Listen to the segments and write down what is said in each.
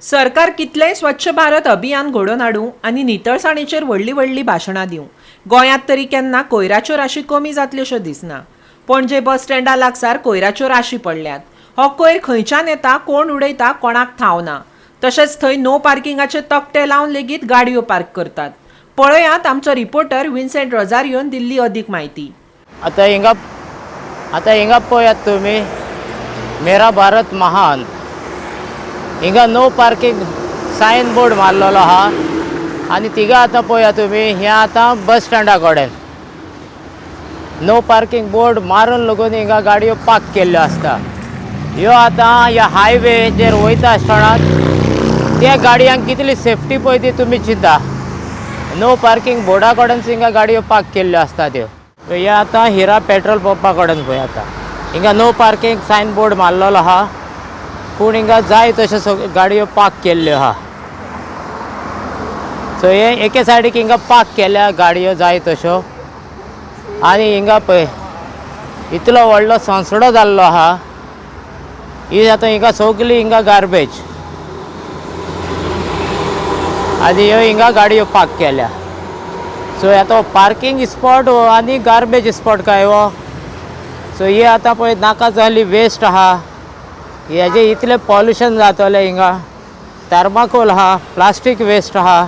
सरकार कितलेंय स्वच्छ भारत अभियान घडोवन हाडूं आनी नितळसाणेचेर व्हडलीं व्हडलीं भाशणां दिवं, गोंयांत तरी केन्ना कोयराच्यो राशी कमी जातल्योश्यो दिसना. पणजे बस स्टँडा लागसार कोयराच्यो राशी पडल्यात. हो कोयर खंयच्यान येता, कोण उडयता, कोणाक थाव ना. तशेंच थंय नो पार्किंगाचे तकटे लावन लेगीत गाडयो पार्क करतात. पळयात आमचो रिपोर्टर विन्सेंट रोजारियोन दिल्ली अदीक म्हायती. आतां हिंगा पळयात तुमी, मेरा भारत महान. हिंगा नो पार्किंग सायन बोर्ड मारलेलो आहा आनी तिगा आतां पळया तुमी, हें आतां बस स्टँडा कडेन नो पार्किंग बोर्ड मारून लागून हिंगा गाडयो पार्क केल्ल्यो आसता. ह्यो आतां ह्या हायवेचेर वयता आसतना त्या गाडयांक कितली सेफ्टी पळय ती तुमी चिंता. नो पार्किंग बोर्डा कडेन हिंगा गाडयो पार्क केल्ल्यो आसता त्यो. हे आतां हिरा पेट्रोल पंपा कडेन पळय, आतां हिंगा नो पार्किंग सायन बोर्ड मारलेलो आहा, पूण हिंगा जाय तश्यो सगळ्यो गाडयो पार्क केल्ल्यो आहा. सो हे एके सायडीक हिंगा पार्क केल्या गाडयो जाय तश्यो आनी हिंगा पळय, इतलो व्हडलो संसडो जाल्लो आहा. ही आतां हिंगा सगळी हिंगा गार्बेज आनी ह्यो हिंगा गाडयो पार्क केल्या. सो आतां पार्किंग स्पॉट आनी गार्बेज स्पॉट काय हो? सो ही आतां पळय, नाका जाल्ली वेस्ट आहा. हेजे इतलें पॉल्युशन जातलें. हिंगा थर्माकोल आहा, प्लास्टीक वेस्ट आहा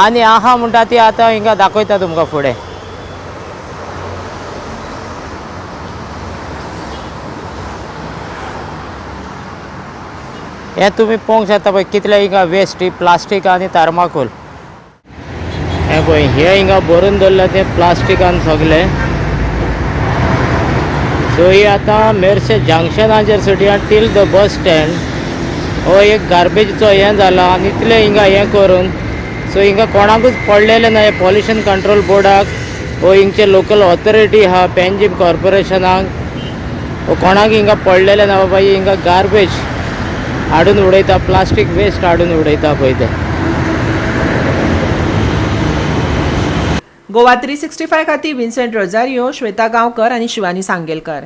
आनी आहा म्हणटा ती आतां हिंगा दाखयता तुमकां फुडें. हें तुमी पळोवंक शकता पळय, कितले हिंगा वेस्ट, ही प्लास्टीक आनी थर्माकोल. हें पळय, हे हिंगा भरून दवरलें तें प्लास्टिकान सगळें. सो ही आतां मेरशे जंक्शनाचेर सुटया टील the bus stand हो एक गार्बेजचो हें जाला आनी इतलें हिंगा हें करून, सो हिंगा कोणाकूच पडलेलें ना. हे पॉल्युशन कंट्रोल बोर्डाक वो हिंगचे लोकल ऑथॉरिटी आहा, पेंजीम कॉर्पोरेशनाक वो कोणाक हिंगा पडलेलें ना. बाबा, ही हिंगा गार्बेज हाडून उडयता, प्लास्टीक वेस्ट हाडून उडयता पळय ते. गोवा 365 खातीर विन्सेंट रोजारियो, श्वेता गांवकर आनी शिवानी सांगेलकर.